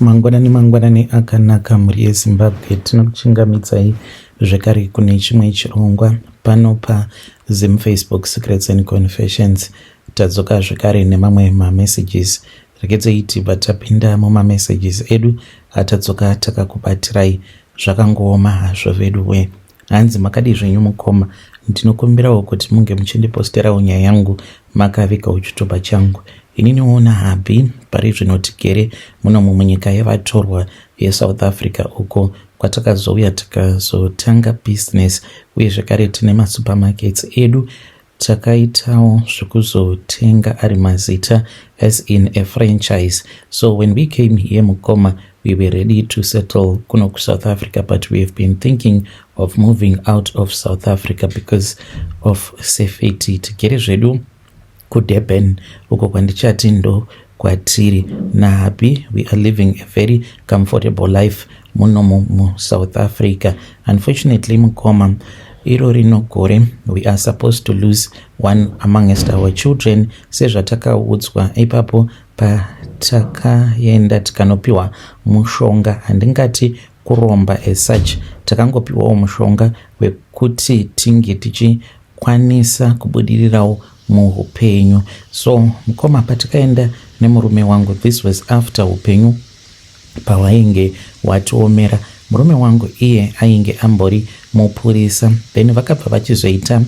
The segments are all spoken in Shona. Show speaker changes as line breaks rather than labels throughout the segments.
Mangwanani mangwanani akanaka mhuri yeZimbabwe, tinokuchingamidzai zvekare kune chimwe chirongwa pano paZim Facebook Secrets and Confessions. Tadzoka zvekare nemamwe mamessages. Regedzei tibva tapinda mumamessages edu atadzoka takakubatirai. Zvakangooma hazvo veduwe. Hanzi makadii zvenyu mukoma, ndinokumbirawo kuti munge muchindiposterawo nyaya yangu makavigawo chitupa changu. Ininiwo nahubby pari zvino tigere munomu munyika yevatorwa yeSouth Africa uko kwatakazouya tikazotanga business uye zvekare tine masupermarkets edu. Takaitawo zvekuzotenga ari mazita as in a franchise. So when we came here mukoma we were ready to settle kuno kuSouth Africa but we have been thinking of moving out of South Africa because of safety. Tigere zvedu kuDurban uko kwandichati ndo kwatiri nahubby. We are living a very comfortable life munomu muSouth Africa. Unfortunately mukoma, iro rino gore we are supposed to lose one amongst our children sezvatakaudzwa ipapo patakaenda tikanopiwa mushonga. Handingati kuromba as such, takangopiwawo mushonga wekuti tinge tichikwanisa kubudirirawo muupenyu. So mukoma, patakaenda nemurume wangu, this was after upenyu pahwainge hwatiomera. Murume wangu iye ainge ambori mupurisa, then vakabva vachizoita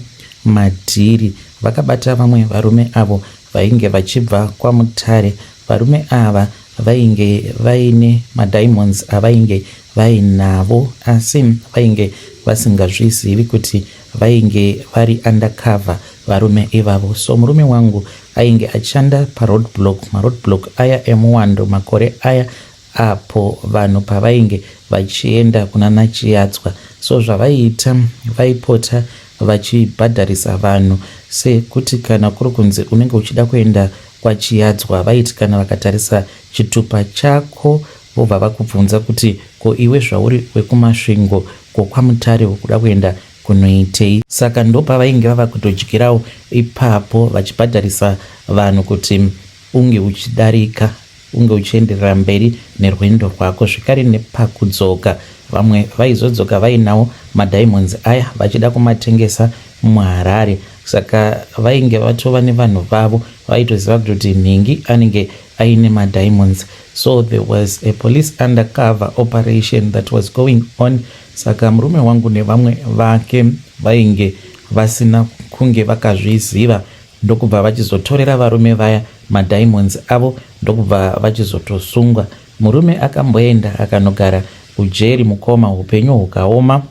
madhiri, vakabata vamwe varume avo vainge vachibva kwaMutare. Varume ava vainge vaine madiamonds avainge vainavo, asi vainge vasingazvizivi kuti vainge vari undercover varume ivavo. So murume wangu ainge achishanda paroad block, maroad block aya emuwando makore aya apo vanhu pavainge vachienda kuna Nachiyadzwa. So zvavaiita, vaipota vachibhadharisa vanhu, sekuti kana kuri kunzi unenge uchida kuenda kwaChiyadzwa, vaiti kana vakatarisa chitupa chako vobva vakubvunza kuti, "Ko iwe zvauri wekuMasvingo, ko kwaMutare ukuda kuenda kunoitei?" Saka ndopavainge vava kutodyirawo ipapo, vachibhadharisa vanhu kuti unge uchidarika, unge uchienderera mberi nerwendo rwako. Zvekare nepakudzoka, vamwe vaizodzoka vainawo madiamonds aya vachida kumatengesa muHarare. Saka vainge vatova nevanhu vavo vaitoziva kutoti nhingi anenge aine madiamonds. So there was a police undercover operation that was going on. Saka murume wangu nevamwe vake vainge vasina kunge vakazviziva, ndokubva vachizotorera varume vaya madiamonds avo, ndokubva vachizotosungwa. Murume akamboenda akanogara kujeri. Mukoma, upenyu hukaoma,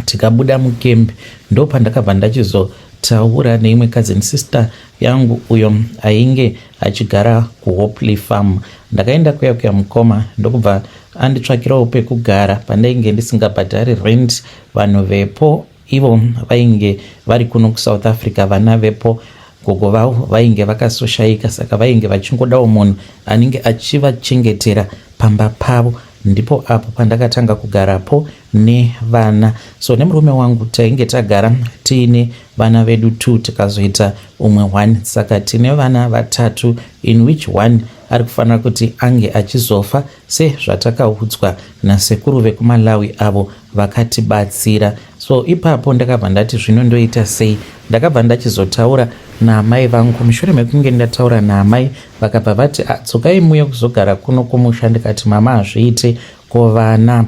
tikabuda mukembi. Ndopandakabva ndachizotaura neimwe cousin sister yangu uyo ainge achigara kuHopley Farm. Ndakaenda kuya kuya mukoma, ndokubva anditsvakirawo pekugara pandainge ndisingabhadhari rent. Vanhu vepo ivo vainge vari kuno kuSouth Africa, vana vepo, gogo vavo vainge vakasoshayika, saka vainge vachingodawo munhu anenge achivachengetera pamba pavo. Ndipo apo pandakatanga kugarapo nevana. So nemurume wangu tainge tagara tiine vana vedu 2, tikazoita umwe 1, saka tine vana vatatu, in which one ari kufanira kuti ange achizofa sezvatakaudzwa nasekuru vekuMalawi avo vakatibatsira. So ipapo ndakabva ndati, "Zvino ndoita sei?" Ndakabva ndachizotaura naamai vangu. Mushure mekunge ndataura naamai, vakabva vati, "Dzokai muye kuzogara kuno kumusha." Ndikati, "Mama, hazviite. Ko vana?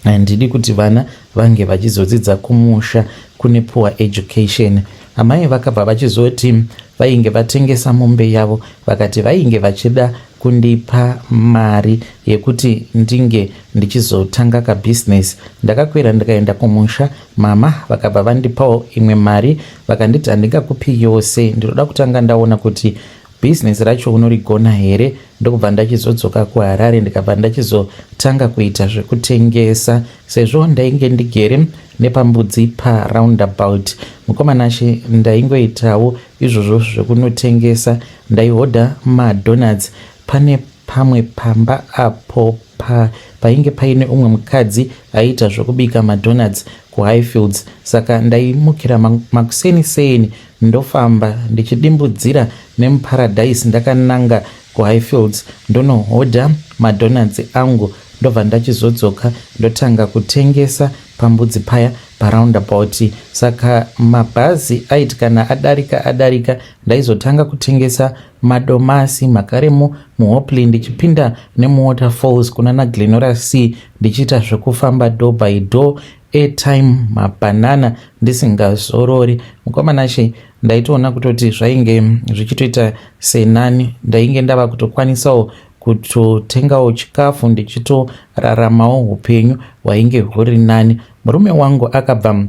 Handidi kuti vana vange vachizodzidza kumusha kune poor education." Amai vakabva vachizoti vainge vatengesa mombe yavo, vakati vainge vachida kundipa mari yekuti ndinge ndichizotanga kabhizinesi. Ndakakwira ndikaenda kumusha. Mama vakabva vandipawo imwe mari, vakanditi, "Handingakupi yose, ndinoda kutanga ndaona kuti bhizinesi racho unorigona here." Ndokubva ndachizodzoka kuHarare, ndikabva ndachizotanga kuita zvekutengesa, sezvo ndainge ndigere nepambudzi paroundabout. Mukomanashe, ndaingoitawo izvozvo zvekunotengesa. Ndaihodha madonuts pane pamwe pamba apo. pa, painge paine umwe mukadzi aiita zvekubika madonuts kuHighfields. Saka ndaimukira makuseni seni ndofamba ndichidimbudzira nemuParadise ndakananga kuHighfields ndonohodha madonuts angu ndobva ndachizodzoka ndotanga kutengesa pambudzi paya paroundabout. Saka mabhazi aiti kana adarika adarika ndaizotanga kutengesa madomasi makaremo muHopley ndichipinda nemuWaterfalls kunana Glenora C ndichiita zvekufamba door by door, airtime, mabhanana ndisingazorori. Mukoma Nashe, ndaitoona kutoti zvainge zvichitoita senani. Ndainge ndava kutokwanisawo kutotengawo chikafu ndichitoraramawo upenyu hwainge huri nani. Murume wangu akabva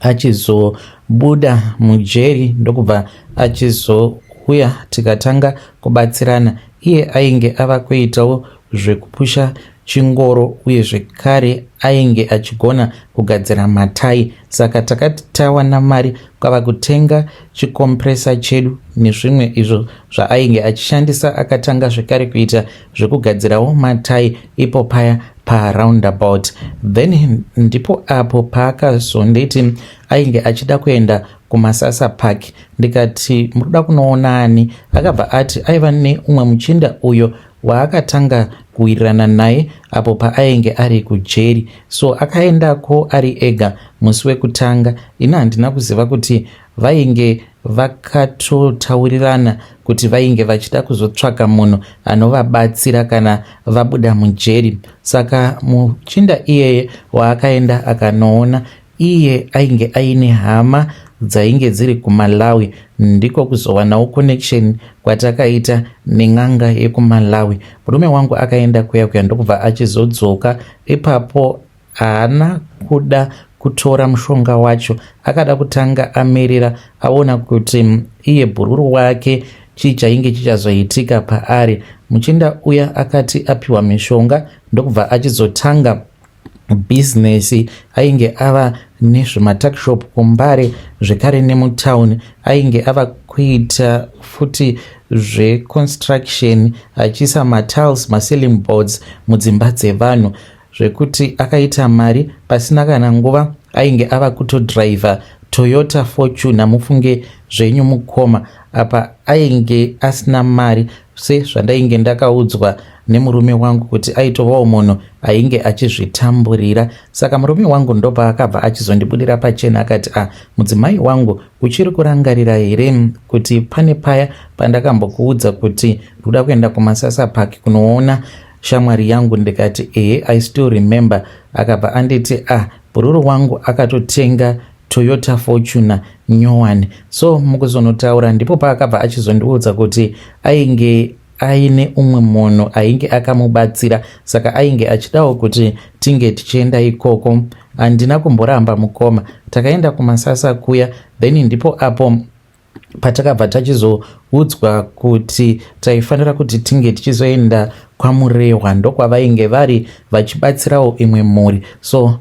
achizobuda mujeri ndokubva achizouya tikatanga kubatsirana. Iye ainge ava kuitawo zvekupusha chingoro uye zvekare ainge achigona kugadzira matai. Saka takati tawana mari kwava kutenga chicompressor chedu nezvimwe izvo zvaainge achishandisa. Akatanga zvekare kuita zvekugadzirawo matai ipo paya paroundabout. Then ndipo apo paakazonditi ainge achida kuenda kuMasasa Park. Ndikati, "Muri kunoona ani?" Akabva ati aiva neumwe muchinda uyo waakatanga kuwirirana naye apo paainge ari kujeri. So akaendako ari ega musi wekutanga. Ini handina kuziva kuti vainge vakatotaurirana kuti vainge vachida kuzotsvaka munhu anovabatsira kana vabuda mujeri. Saka muchinda iyeye waakaenda akanoona, iye ainge aine hama dzainge dziri kuMalawi. Ndiko kuzowanawo connection kwatakaita nen'anga yekuMalawi. Murume wangu akaenda kuya kuya ndokubva achizodzoka. Ipapo haana kuda kutora mushonga wacho. Akada kutanga amirira aona kuti iye bhururu wake chii chainge chichazoitika paari. Muchinda uya akati apiwa mishonga ndokubva achizotanga bhizinesi. Ainge ava nezvematuckshop kuMbare zvekare nemutauni. Ainge ava kuita futi zveconstruction, achiisa matiles, maceiling boards mudzimba dzevanhu, zvekuti akaita mari pasina kana nguva. Ainge ava kutodhiraivha Toyota Fortuner. Mufunge zvenyu mukoma, apa ainge asina mari, sezvandainge ndakaudzwa nemurume wangu kuti aitovawo munhu ainge achizvitamburira. Saka murume wangu ndopaakabva achizondibudira pachena akati, "A ah, mudzimai wangu, uchiri kurangarira here kuti pane paya pandakambokuudza kuti ndoda kuenda kuMasasa Park kunoona shamwari yangu?" Ndikati, "Ehe, I still remember." Akabva anditi, "Ah, bhururu wangu akatotenga Toyota Fortuner nyowani." So mukuzonotaura ndipo paakabva achizondiudza kuti ainge aine umwe munhu ainge akamubatsira, saka ainge achidawo kuti tinge tichienda ikoko. Handina kumboramba mukoma, takaenda kuMasasa kuya. Then ndipo apo patakabva tachizoudzwa kuti taifanira kuti tinge tichizoenda kwaMurehwa, ndokwavainge vari vachibatsirawo imwe mhuri. So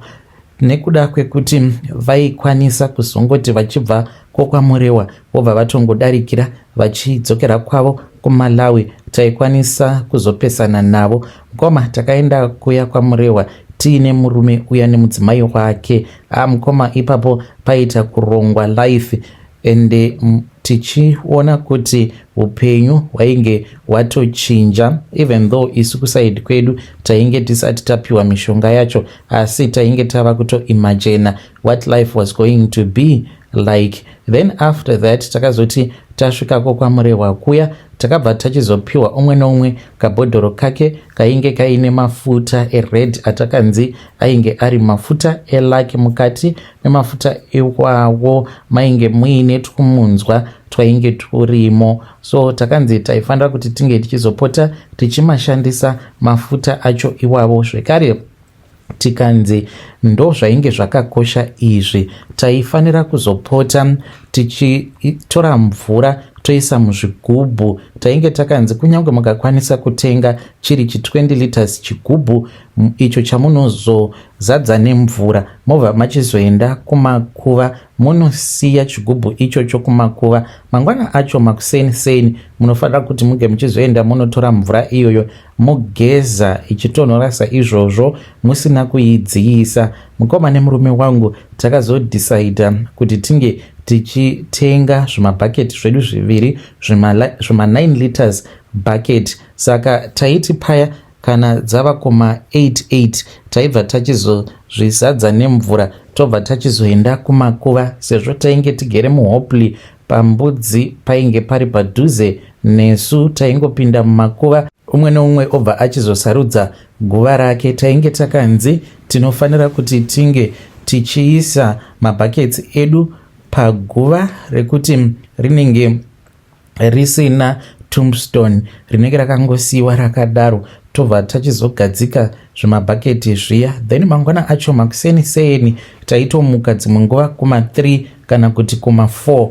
nekuda kwekuti vaikwanisa kuzongoti vachibva kokwaMurehwa vobva vatongodarikira vachidzokera kwavo kuMalawi, taikwanisa kuzopesana navo. Mukoma, takaenda kuya kwaMurehwa tiine murume uya nemudzimai wake. A, mukoma, ipapo paita kurongwa life, ende tichiona kuti upenyu hwainge hwatochinja, even though isu kuside kwedu tainge tisati tapiwa mishonga yacho, asi tainge tava kutoimagina what life was going to be like. Then after that takazoti tasvikako kwaMurehwa kuya, takabva tachizopiwa umwe neumwe kabhodhoro kake kainge kaine mafuta ered atakanzi ainge ari mafuta eluck. Mukati memafuta iwawo mainge muine twumunzwa twainge turimo. So takanzi taifanira kuti tinge tichizopota tichimashandisa mafuta acho iwavo. Zvekare tikanzi ndo zvainge zvakakosha izvi, taifanira kuzopota tichitora mvura. toisa muzvigubhu. Tainge takanzi kunyange mukakwanisa kutenga chiri chi 20 liters chigubhu icho chamunozozadza nemvura, mobva machizoenda kumakuva munosiya chigubhu ichocho kumakuva. Mangwana acho makuseni seni munofanira kuti muge muchizoenda munotora mvura iyoyo mogeza ichitonhora saizvozvo musina kuidziyisa. Mukoma nemurume wangu takazodhisaidha kuti tinge tichitenga zvimabhaketi zvedu zviviri zvima 9 liters bucket. Saka taiti paya kana dzava kuma 88 taibva tachizozvizadza nemvura tobva tachizoenda kumakuva sezvo tainge tigere muHopley pambudzi painge pari padhuze nesu. Taingopinda mumakuva umwe neumwe obva achizosarudza guva rake. Tainge takanzi tinofanira kuti tinge tichiisa mabhaketsi edu paguva rekuti rinenge risina tombstone, rinenge rakangosiyiwa rakadaro, tobva tachizogadzika zvimabhaketi zviya. Then mangwana acho makuseni seni taitomuka dzimwe nguva kuma3 kana kuti kuma4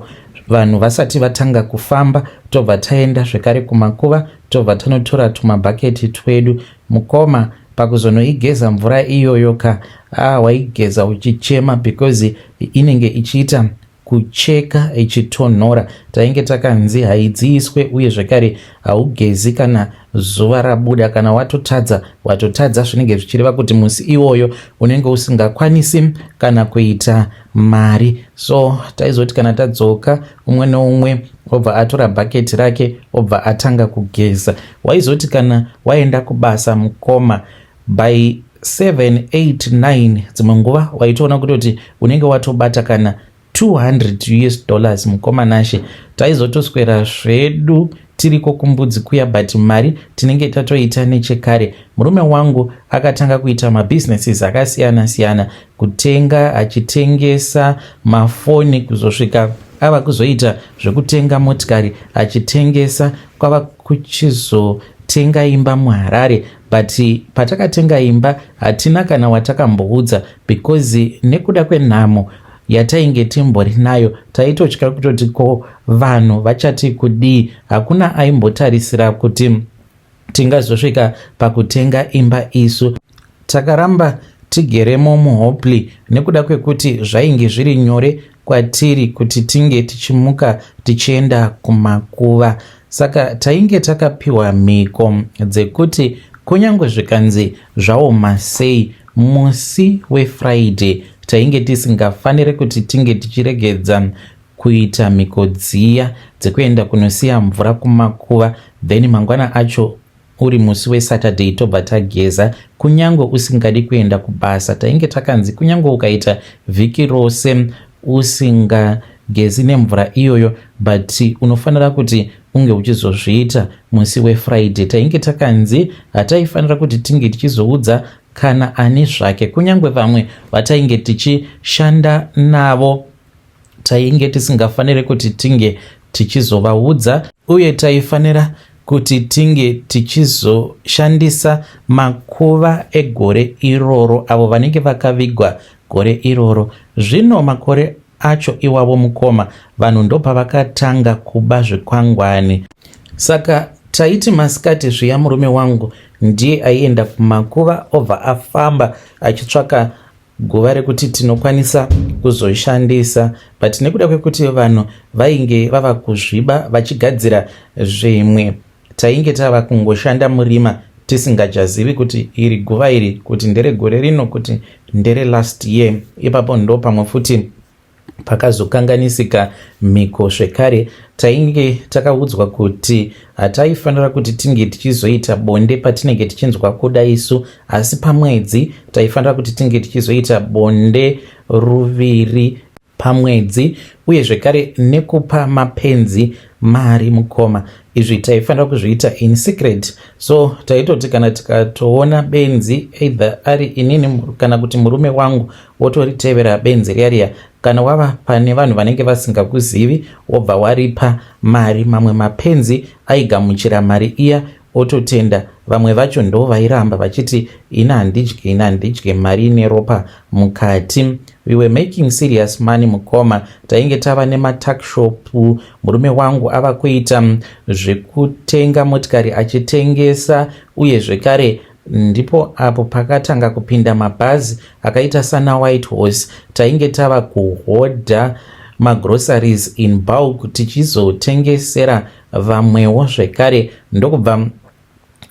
vanhu vasati vatanga kufamba, tobva taenda zvekare kumakuva, tobva tanotora tumabhaketi twedu. Mukoma, pakuzonoigeza mvura iyoyo ka, ah, waigeza uchichema because inenge ichiita kucheka ichitonhora. Tainge takanzi haidziiswe uye zvekare haugezi kana zuva rabuda. Kana watotadza, watotadza, zvinenge zvichireva kuti musi iwoyo unenge usingakwanisi kana kuita mari. So taizoti kana tadzoka, umwe neumwe obva atora bhaketi rake, obva atanga kugeza. Waizoti kana waenda kubasa, mukoma, by 7 8 9 dzimwe nguva waitoona kutoti unenge watobata kana 200 US dollars. Mukoma Nashe, taizotoswera zvedu tiriko kumbudzi kuya, but mari tinenge tatoita nechekare. Murume wangu akatanga kuita mabusinesses akasiyana siyana, kutenga achitengesa mafoni, kuzosvika ava kuzoita zvekutenga motikari achitengesa, kwava kuchizotenga imba muHarare. But patakatenga imba hatina kana watakamboudza because nekuda kwenhamo yatainge timbori nayo taitotya kutoti ko vanhu vachati kudii. Hakuna aimbotarisira kuti tingazosvika pakutenga imba isu. Takaramba tigeremo muHopley nekuda kwekuti zvainge zviri nyore kwatiri kuti tinge tichimuka tichienda kumakuva. Saka tainge takapiwa mhiko dzekuti kunyange zvikanzi zvaoma sei, musi weFriday tainge tisingafaniri kuti tinge tichiregedza kuita mhiko dziya dzekuenda kunosiya mvura kumakuva, then mangwana acho uri musi weSaturday tobva tageza kunyange usingadi kuenda kubasa. Tainge takanzi kunyange ukaita vhiki rose usingagezi nemvura iyoyo, but unofanira kuti unge uchizozviita musi weFriday. Tainge takanzi hataifanira kuti tinge tichizoudza kana ani zvake, kunyange vamwe vatainge tichishanda navo tainge tisingafaniri kuti tinge tichizovaudza, uye taifanira kuti tinge tichizoshandisa makuva egore iroro, avo vanenge vakavigwa gore iroro. Zvino makore acho iwavo, mukoma, vanhu ndopavakatanga kuba zvikwangwani. Saka taiti masikati zviya murume wangu ndiye aienda kumakuva, obva afamba achitsvaka guva rekuti tinokwanisa kuzoshandisa. But nekuda kwekuti vanhu vainge vava kuzviba vachigadzira zvimwe, tainge tava kungoshanda murima tisingachazivi kuti iri guva iri kuti nderegore rino, kuti ndere last year. Ipapo ndo pamwe futi pakazokanganisika mhiko zvekare. Tainge takaudzwa kuti hataifanira kuti tinge tichizoita bonde patinenge tichinzwa kuda isu, asi pamwedzi taifanira kuti tinge tichizoita bonde ruviri pamwedzi, uye zvekare nekupa mapenzi mari. Mukoma, izvi taifanira kuzviita in secret. So taitoti kana tikatoona benzi, either ari inini kana kuti murume wangu, wotoritevera benzi riya riya. Kana wava pane vanhu vanenge vasingakuzivi, wobva waripa mari. Mamwe mapenzi aigamuchira mari iya. ototenda. Vamwe vacho ndo vairamba vachiti ini handidye, ini handidye mari ine ropa mukati. We were making serious money, mukoma. Tainge tava nematuckshop. Murume wangu ava kuita zvekutenga motikari achitengesa, uye zvekare ndipo apo pakatanga kupinda mabhazi akaita sana White Horse. Tainge tava kuhodha magroceries in bulk tichizotengesera vamwewo zvekare. Ndokubva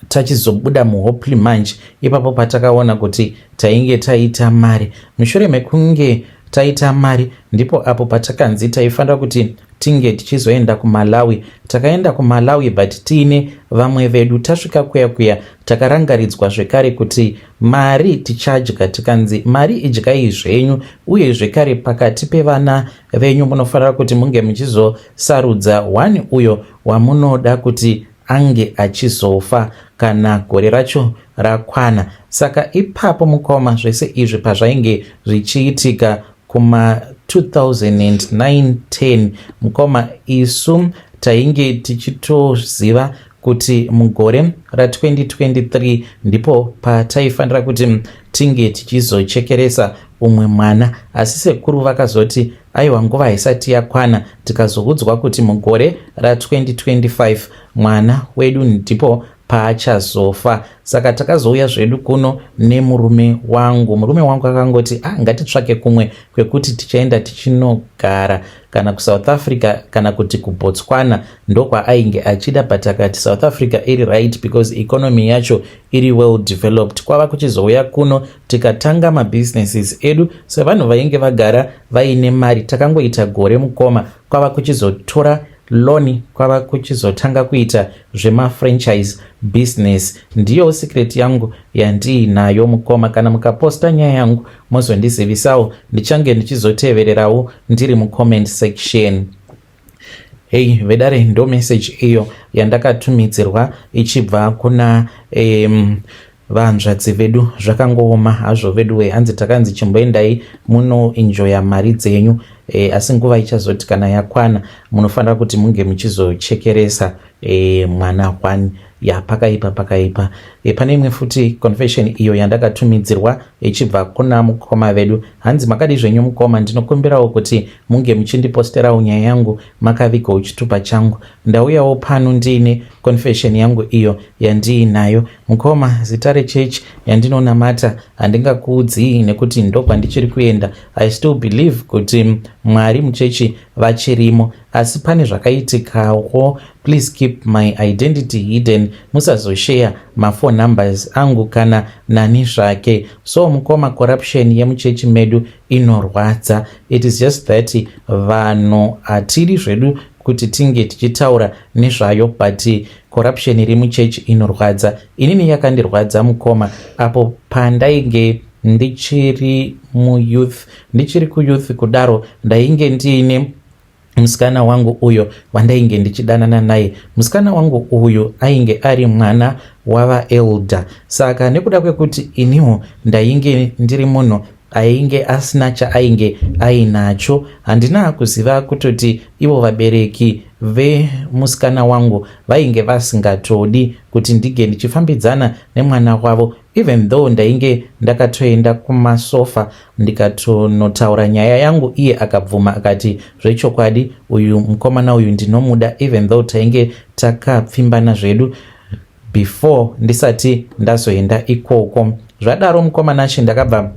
tachizobuda muHopley manje. Ipapo patakaona kuti tainge taita mari. Mushure mekunge taita mari, ndipo apo patakanzi taifanira kuti tinge tichizoenda kuMalawi. Takaenda kuMalawi, but tiine vamwe vedu. Tasvika kuya kuya, takarangaridzwa zvekare kuti mari tichadya. Tikanzi mari idyai zvenyu, uye zvekare pakati pevana venyu munofanira kuti munge muchizosarudza one uyo wamunoda kuti ange achizofa kana gore racho rakwana. Saka ipapo, mukoma, zvese izvi pazvainge zvichiitika kuma 2009 10, mukoma, isu tainge tichitoziva kuti mugore ra2023 ndipo pataifanira kuti tinge tichizochekeresa umwe mwana. Asi sekuru vakazoti aiwa, nguva haisati yakwana. Tikazoudzwa kuti mugore ra2025 mwana wedu ndipo paachazofa. Saka takazouya zvedu kuno nemurume wangu. Murume wangu akangoti, "Ah, ngatitsvake kumwe kwekuti tichaenda tichinogara, kana kuSouth Africa kana kuti kuBotswana." Ndokwaainge achida, but akati South Africa iri right because economy yacho iri well developed. Kwava kuchizouya kuno, tikatanga mabusinesses edu sevanhu vainge vagara vaine mari. Takangoita gore, mukoma, kwava kuchizotora loan, kwava kuchizotanga kuita zvemafranchise business. Ndiyo secret yangu yandiinayo, mukoma. Kana mukaposta nyaya yangu, mozondizivisawo, ndichange ndichizotevererawo ndiri mucomment section. Hei vedare, ndo message iyo yandakatumidzirwa ichibva kuna vanzvadzi vedu. Zvakangooma hazvo vedu we. Hanzi takanzi chimboendai munoenjoya mari dzenyu, asi nguva ichazoti kana yakwana, munofanira kuti munge muchizochekeresa mwana one. Ya, pakaipa, pakaipa. Pane imwe futi confession iyo yandakatumidzirwa ichibva kuna mukoma vedu. Hanzi, "Makadi zvenyu, mukoma? Ndinokumbirawo kuti munge muchindiposterawo nyaya yangu makavigawo chitupa changu. Ndauyawo pano ndiine confession yangu iyo yandiinayo. Mukoma, zita rechechi yandinonamata handingakuudzii nekuti ndokwandichiri kuenda. I still believe kuti Mwari muchechi vachirimo, asi pane zvakaitikawo. Please keep my identity hidden, musazosheya maphone numbers angu kana nani zvake. So mukoma, corruption yemuchechi medu inorwadza. It is just that vanhu hatidi zvedu kuti tinge tichitaura nezvayo, but corruption iri muchechi inorwadza. Inini yakandirwadza, mukoma. Apo pandainge ndichiri muyouth, ndichiri kuyouth kudaro, ndainge ndiine musikana wangu uyo wandainge ndichidanana naye. Musikana wangu uyu ainge ari mwana wavaelder. Saka nekuda kwekuti iniwo ndainge ndiri munhu ainge asina chaainge ainacho, handina kuziva kutoti ivo vabereki vemusikana wangu vainge vasingatodi kuti ndinge ndichifambidzana nemwana wavo, even though ndainge ndakatoenda kumasofa ndikatonotaura nyaya yangu. Iye akabvuma akati zvechokwadi uyu mukomana uyu ndinomuda, even though tainge takapfimbana zvedu before ndisati ndazoenda ikoko. Zvadaro, mukomana achi, ndakabva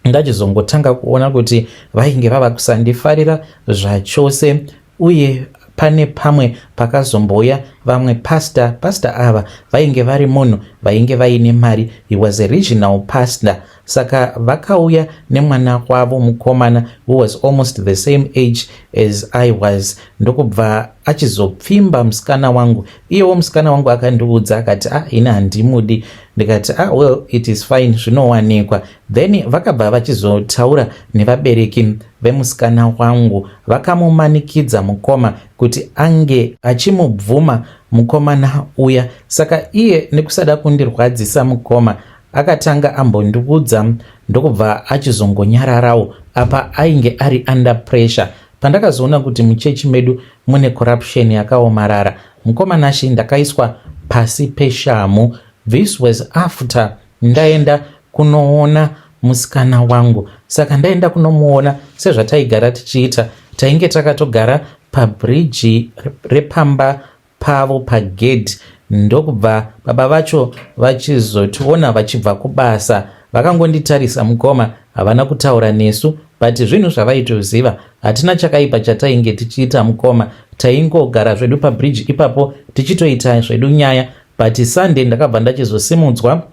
ndachizongotanga kuona kuti vainge vava kusandifarira zvachose. Uye pane pamwe pakazombouya vamwe pastor. Pastor ava vainge vari munhu vainge vaine mari. He was a regional pastor. Saka vakauya nemwana wavo mukomana who was almost the same age as I was, ndokubva achizopfimba musikana wangu. Iyewo musikana wangu akandiudza akati, "Ah, ini handimudi." Ndikati, "Ah, well, it is fine, zvinowanikwa." Then vakabva vachizotaura nevabereki vemusikana wangu, vakamumanikidza, mukoma, kuti ange achimubvuma mukomana uya. Saka iye nekusada kundirwadzisa, mukoma, akatanga ambondiudza, ndokubva achizongonyararawo. Apa ainge ari under pressure. Pandakazoona kuti muchechi medu mune corruption yakaomarara, mukoma Nashi, ndakaiswa pasi peshamhu. This was after ndaenda kunoona musikana wangu. Saka ndaenda kunomuona sezvataigara tichiita, tainge takatogara pabhiriji repamba pavo pagedhi, ndokubva baba vacho vachizotiona vachibva kubasa. Vakangonditarisa mukoma, havana kutaura nesu, but zvinhu zvavaitoziva. Hatina chakaipa chatainge tichiita mukoma, taingogara zvedu pabhiriji ipapo tichitoita zvedu nyaya. But Sunday ndakabva ndachizosimudzwa,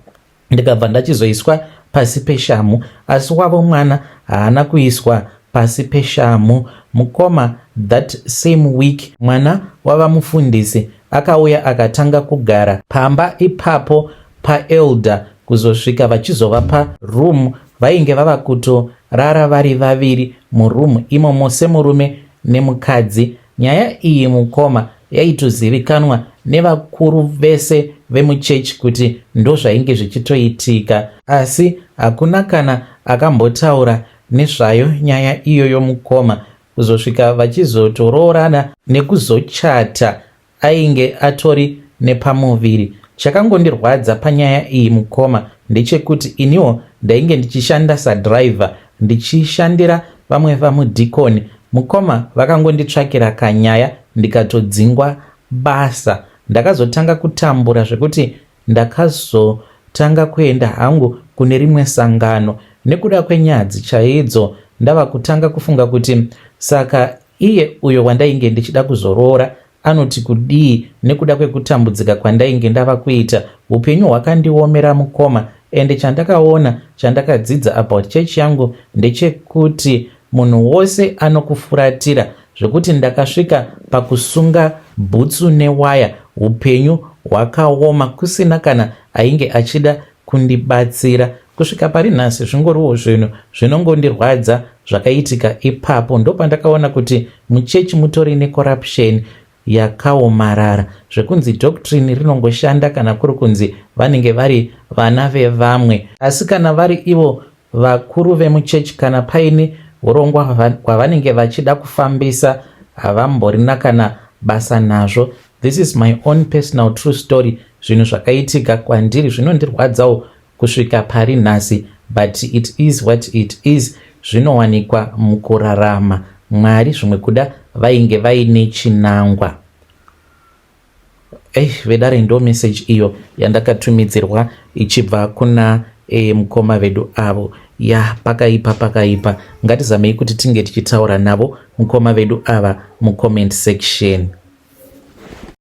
ndikabva ndachizoiswa pasi peshamhu, asi wavo mwana haana kuiswa pasi peshamhu mukoma. That same week mwana wava mufundisi akauya akatanga kugara pamba ipapo paelder kuzosvika vachizovapa room. Vainge vava kutorara vari vaviri muroom imomo semurume nemukadzi. Nyaya iyi mukoma yaitozivikanwa nevakuru vese vemuchechi kuti ndozvainge zvichitoitika, asi hakuna kana akambotaura nezvayo nyaya iyoyo mukoma, kuzosvika vachizotoroorana nekuzochata ainge atori nepamuviri. Chakangondirwadza panyaya iyi mukoma ndechekuti iniwo ndainge ndichishanda sadhiraivha, ndichishandira vamwe vamudhikoni mukoma. Vakangonditsvakira kanyaya ndikatodzingwa basa. Ndakazotanga kutambura zvekuti ndakazotanga kuenda hangu kune rimwe sangano nekuda kwenyadzi chaidzo. Ndava kutanga kufunga kuti saka iye uyo wandainge ndichida kuzoroora anoti kudii nekuda kwekutambudzika kwandainge ndava kuita. Upenyu hwakandiomera mukoma, ende chandakaona, chandakadzidza about chechi yangu ndechekuti munhu wose anokufuratira, zvekuti ndakasvika pakusunga bhutsu newaya. Upenyu hwakaoma, kusina kana ainge achida kundibatsira. Kusvika pari nhasi zvingoriwo zvinhu zvinongondirwadza zvakaitika ipapo. Ndopandakaona kuti muchechi mutori necorruption yakaomarara, zvekunzi doctrine rinongoshanda kana kuri kunzi vanenge vari vana vevamwe, asi kana vari ivo vakuru vemuchechi, kana paine urongwa hwavanenge vachida kufambisa, havamborina kana basa nazvo. This is my own personal true story, zvinhu zvakaitika kwandiri zvinondirwadzawo kusvika pari nhasi, but it is what it is, zvinowanikwa mukurarama. Mwari zvimwe kuda vainge vaine chinangwa. Ei vedare, ndo message iyo yandakatumidzirwa ichibva kuna mukoma vedu avo. Ya, pakaipa, pakaipa. Ngatizamei kuti tinge tichitaura navo mukoma vedu ava mucomment section.